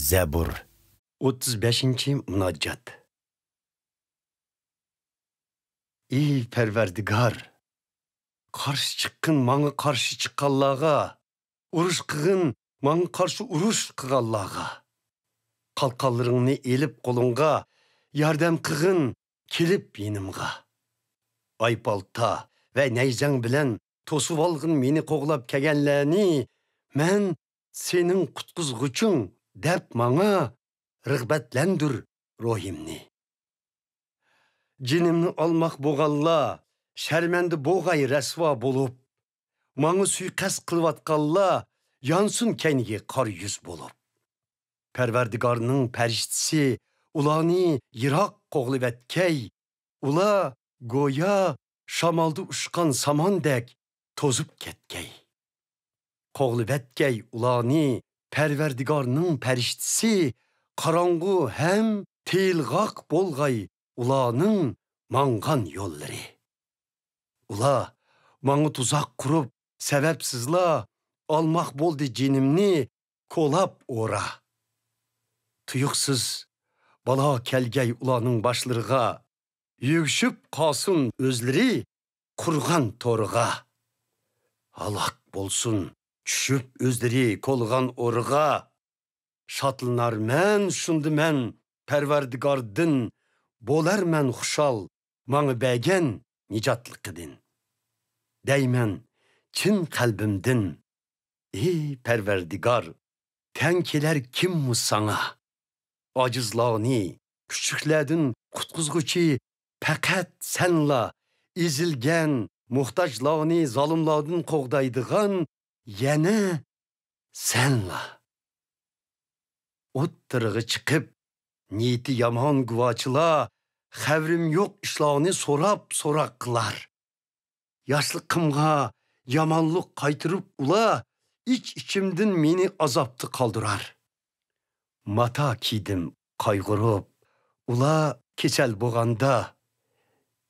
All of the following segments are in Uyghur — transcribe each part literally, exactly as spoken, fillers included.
زەبۇر. ئوتتۇز بەشىنچى مۇناجات. ئى پەرۋەردىگار، قارشى چىققىن ماڭا قارشى چىققانلارغا، ئۇرۇش قىغىن ماڭا قارشى ئۇرۇش قىغانلارغا. قالقانلىرىڭنى ئېلىپ قولۇڭغا، ياردەم قىغىن كېلىپ يېنىمغا. ئايپالتا ۋە نەيزەڭ بىلەن توسۇۋالغىن مېنى قوغلاپ كەلگەنلەرنى، مەن سېنىڭ قۇتقۇزغۇچۇڭ دەپ ماڭا رىغبەتلەندۈر روھىمنى. جېنىمنى ئالماق بوغانلار شەرمەندە بوغاي رەسۋا بولۇپ، ماڭا سۇيىقەست قىلىۋاتقانلار يانسۇن كەينىگە قارا يۈز بولۇپ. پەرۋەردىگارنىڭ پەرىشتىسى ئۇلارنى يىراق قوغلىۋەتكەي، ئۇلار گويا شامالدا ئۇچقان ساماندەك توزۇپ كەتكەي. قوغلىۋەتكەي ئۇلارنى پەرۋەردىگارنىڭ پەرىشتىسى، قاراڭغۇ ھەم تېيىلغاق بولغاي ئۇلارنىڭ ماڭغان يوللىرى. ئۇلار ماڭا تۇزاق قۇرۇپ، سەۋەبسىزلا ئالماق بولدى جېنىمنى كولاپ ئورا. تۇيۇقسىز بالا كەلگەي ئۇلارنىڭ باشلىرىغا، يۈگۈشۈپ قالسۇن ئۆزلىرى قۇرغان تورىغا. ھالاك بولسۇن چۈشۈپ ئۆزلىرى كولغان ئورىغا. شادلىنارمەن شۇندا مەن پەرۋەردىگاردىن، بولارمەن خۇشال ماڭا بەرگەن نىجاتلىقىدىن. دەيمەن چىن قەلبىمدىن، ئى پەرۋەردىگار، تەڭ كېلەر كىممۇ ساڭا؟ ئاجىزلارنى كۈچلۈكلەردىن قۇتقۇزغۇچى پەقەت سەنلا، ئېزىلگەن موھتاجلارنى زالىملاردىن قوغدايدىغان يەنە سەنلا. ئوتتۇرىغا چىقىپ، نىيىتى يامان گۇۋاچىلار، خەۋىرىم يوق ئىشلارنى سوراپ سوراق قىلار. ياشلىقىمغا يامانلىق قايتۇرۇپ ئۇلار، ئىچ-ئىچىمدىن مېنى ئازابتا قالدۇرار. ماتا كىيدىم قايغۇرۇپ، ئۇلار كېسەل بولغاندا،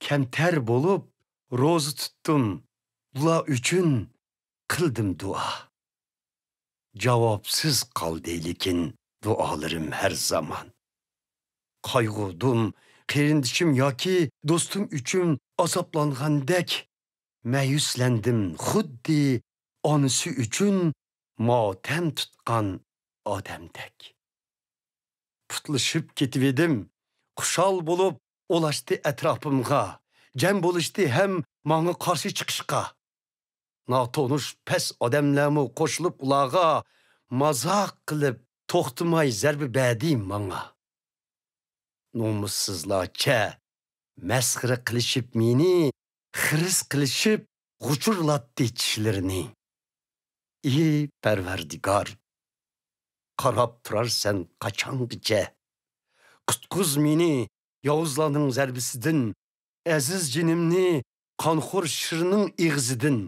كەمتەر بولۇپ روزا تۇتتۇم، ئۇلار ئۈچۈن قىلدىم دۇئا. جاۋابسىز قالدى لېكىن دۇئالىرىم ھەر زامان. قايغۇردۇم قېرىندىشىم ياكى دوستۇم ئۈچۈن ئازابلانغاندەك، مەيۈسلەندىم خۇددى ئانىسى ئۈچۈن ماتەم تۇتقان ئادەمدەك. پۇتلىشىپ كېتىۋىدىم، خۇشال بولۇپ ئولاشتى ئەتراپىمغا، جەم بولۇشتى ھەم ماڭا قارشى چىقىشقا. ناتونۇش پەس ئادەملەرمۇ قوشۇلۇپ ئۇلارغا، مازاق قىلىپ توختىماي زەربە بەردى ماڭا. نومۇسسىزلارچە مەسخىرە قىلىشىپ مېنى، خىرىس قىلىشىپ غۇچۇرلاتتى چىشلىرىنى. ئى پەرۋەردىگار، قاراپ تۇرارسەن قاچانغىچە؟ قۇتقۇز مېنى ياۋۇزلارنىڭ زەربىسىدىن، ئەزىز جېنىمنى قانخور شىرنىڭ ئېغىزىدىن.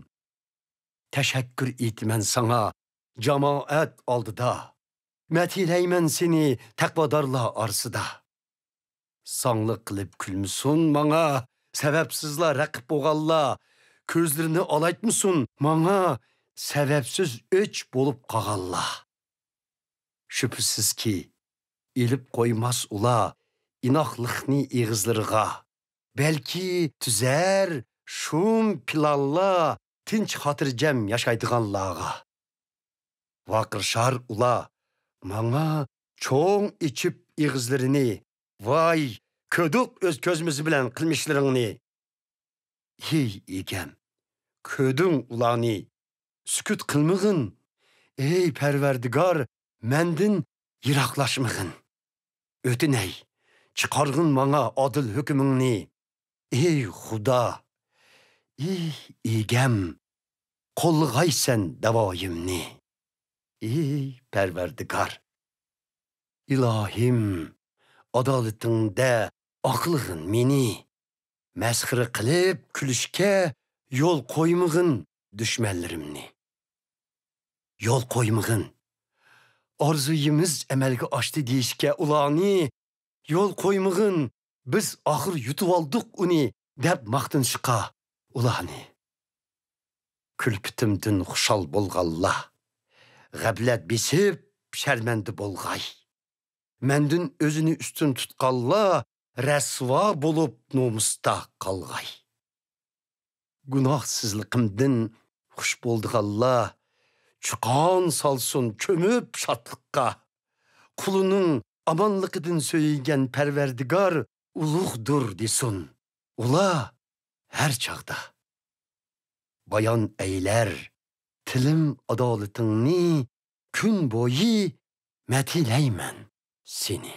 تەشەككۈر ئېيتىمەن ساڭا جامائەت ئالدىدا، مەدھىيلەيمەن سېنى تەقۋادارلار ئارىسىدا. زاڭلىق قىلىپ كۈلمىسۇن ماڭا سەۋەبسىزلا رەقىب بولغانلار، كۆزلىرىنى ئالايتمىسۇن ماڭا سەۋەبسىز ئۆچ بولۇپ قالغانلار. شۈبھىسىزكى، ئېلىپ قويماس ئۇلار ئىناقلىقنى ئېغىزلىرىغا، بەلكى تۈزەر شۇم پىلانلار تىنچ خاتىرجەم ياشايدىغانلارغا. ۋارقىرىشار ئۇلار ماڭا چوڭ ئېچىپ ئېغىزلىرىنى، ۋاي، كۆردۇق ئۆز كۆزىمىز بىلەن قىلمىشلىرىڭنى. ھېي ئىگەم، كۆردۈڭ ئۇلارنى، سۈكۈت قىلمىغىن. ئەي پەرۋەردىگار، مەندىن يىراقلاشمىغىن. ئۆتۈنەي، چىقارغىن ماڭا ئادىل ھۆكمۈڭنى. ئەي خۇدا، ئەي ئىگەم، قوللىغايسەن داۋايىمنى. ئەي پەرۋەردىگار، ئىلاھىم، ئادالىتىڭدە ئاقلىغىن مېنى. مەسخىرە قىلىپ كۈلۈشكە يول قويمىغىن دۈشمەنلىرىمنى. يول قويمىغىن. ئارزۇيىمىز ئەمەلگە ئاشتى دېيىشكە ئۇلارنى يول قويمىغىن. بىز ئاخىر يۇتۇۋالدۇق ئۇنى دەپ ماختىنىشقا ئۇلارنى. كۈلپىتىمدىن خۇشال بولغانلار، غەپلەت بېسىپ شەرمەندە بولغاي. مەندىن ئۆزىنى ئۈستۈن تۇتقانلار رەسۋا بولۇپ نومۇستا قالغاي. گۇناھسىزلىقىمدىن خۇش بولىدىغانلار چۇقان سالسۇن چۆمۈپ شادلىققا. قۇلىنىڭ ئامانلىقىدىن سۆيگەن پەرۋەردىگار ئۇلۇغدۇر دېسۇن. ئۇلار ھەر چاغدا بايان ئەيلەر تىلىم ئادالىتىڭنى، كۈن بويى مەدھىيلەيمەن سېنى.